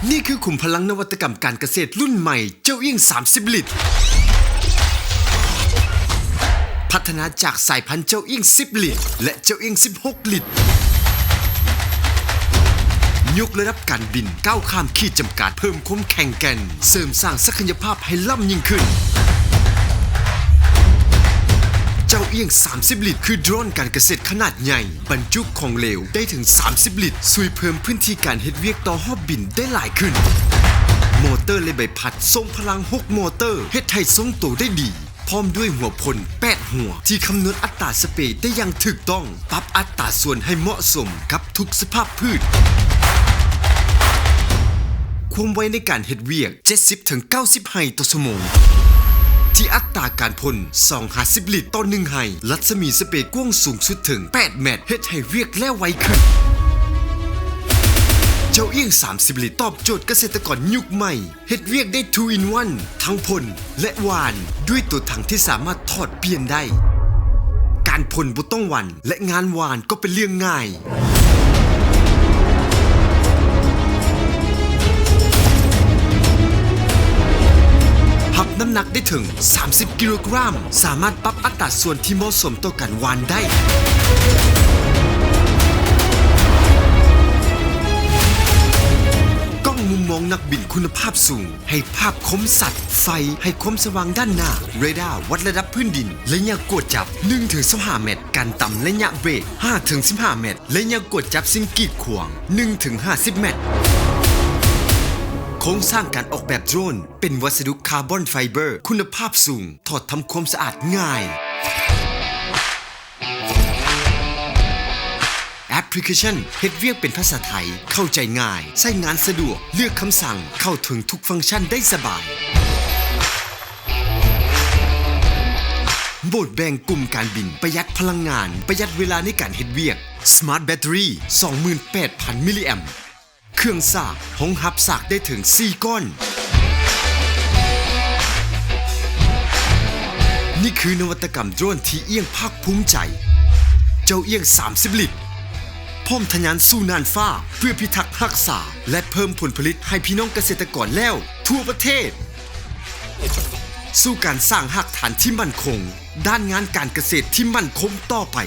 ນີ້ຄືຂຸມພະລັງນະວັດຕະກຳການກະເສດລຸ້ນໃໝ່ ເຈົ້າອີງສາມສິບລິດ. ພັດທະນາຈາກສາຍພັນເຈົ້າອີງສິບລິດ ແລະ ເຈົ້າອີງສິບຫົກລິດ. ຍົກລະດັບການບິນ ກ້າວຂ້າມຂີດຈຳກັດ, ເພີ່ມຄວາມແຂງແກ່ນ, ເສີມສ້າງສັກກະຍະພາບໃຫ້ລ້ຳຍິ່ງຂຶ້ນ. ເຈົ້າອີງສາມສິບລິດ ຄືໂດຣນການກະເສດຂະໜາດໃຫຍ່ ບັນຈຸຂອງເຫຼວໄດ້ເຖິງສາມສິບລິດ, ຊ່ວຍເພີ່ມພື້ນທີ່ການເຮັດວຽກຕໍ່ຮອບບິນໄດ້ຫຼາຍຂຶ້ນ. ມໍເຕີ ແລະ ໃບພັດສົ່ງພະລັງຫົກມໍເຕີ ເຮັດໃຫ້ຊົງໂຕໄດ້ດີ, ພ້ອມດ້ວຍຫົວພົ່ນແປດຫົວ ທີ່ຄຳນວນອັດຕາສະເປຣໄດ້ຢ່າງຖືກຕ້ອງ, ປັບອັດຕາສ່ວນໃຫ້ເໝາະສົມກັບທຸກສະພາບພືດ. ຄວາມໄວໃນການເຮັດວຽກ ເຈັດສິບເຖິງເກົ້າສິບໄຮ່ຕໍ່ຊົ່ວໂມງ, ທີ່ອັດຕາການພົ່ນສອງຫາສິບລິດຕໍ່ໜຶ່ງໄຮ່, ລັດສະໝີສະເປຣກວ້າງສູງສຸດເຖິງແປດແມັດ, ເຮັດໃຫ້ວຽກແລ້ວໄວຂຶ້ນ. ເຈົ້າອີງສາມສິບລິດ ຕອບໂຈດກະເສດຕະກອນຍຸກໃໝ່, ເຮັດວຽກໄດ້ທູອິນວັນ ທັງພົ່ນ ແລະ ຫວ່ານ ດ້ວຍຕົວຖັງທີ່ສາມາດຖອດປ່ຽນໄດ້. ການພົ່ນບໍ່ຕ້ອງວັນ ແລະ ງານຫວ່ານກໍເປັນເລື່ອງງ່າຍ. ຮັບນ້ຳໜັກໄດ້ເຖິງສາມສິບກິໂລກຣາມ, ສາມາດປັບອັດຕາສ່ວນທີ່ເໝາະສົມຕໍ່ການຫວ່ານໄດ້. ກ້ອງມຸມມອງນັກບິນຄຸນນະພາບສູງ ໃຫ້ພາບຄົມຊັດ, ໄຟໃຫ້ຄວາມສະຫວ່າງດ້ານໜ້າ, ເຣດ້າວັດລະດັບພື້ນດິນ, ໄລຍະກວດຈັບໜຶ່ງເຖິງຊາວຫ້າແມັດ, ການຕຳໄລຍະເບຣກຫ້າເຖິງສິບຫ້າແມັດ, ໄລຍະກວດຈັບສິ່ງກີດຂວາງໜຶ່ງເຖິງຫ້າສິບແມັດ. ໂຄງສ້າງການອອກແບບໂດຣນເປັນວັດສະດຸຄາບອນໄຟເບີຄຸນນະພາບສູງ, ຖອດທຳຄວາມສະອາດງ່າຍ. ແອັບພລິເຄຊັນເຮັດວຽກເປັນພາສາໄທ, ເຂົ້າໃຈງ່າຍ, ໃຊ້ງານສະດວກ, ເລືອກຄຳສັ່ງ, ເຂົ້າເຖິງທຸກຟັງຊັນໄດ້ສະບາຍ. ໂໝດແບ່ງກຸ່ມການບິນ, ປະຢັດພະລັງງານ, ປະຢັດເວລາໃນການເຮັດວຽກ. ສະມາດແບັດເຕີຣີ ສອງໝື່ນແປດພັນມິລລີແອມ, ເຄື່ອງຊາກ ຮອງຮັບຊາກໄດ້ເຖິງສີ່ກ້ອນ. ນີ້ຄືນະວັດຕະກຳໂດຣນທີ່ອີງພາກພູມໃຈ. ເຈົ້າອີງສາມສິບລິດ ພ້ອມທະຍານສູ່ນ່ານຟ້າ ເພື່ອພິທັກຮັກສາ ແລະ ເພີ່ມຜົນຜະລິດໃຫ້ພີ່ນ້ອງກະເສດຕະກອນແລ້ວທົ່ວປະເທດ, ສູ່ການສ້າງຮາກຖານທີ່ໝັ້ນຄົງ ດ້ານງານການກະເສດທີ່ໝັ້ນຄົງຕໍ່ໄປ.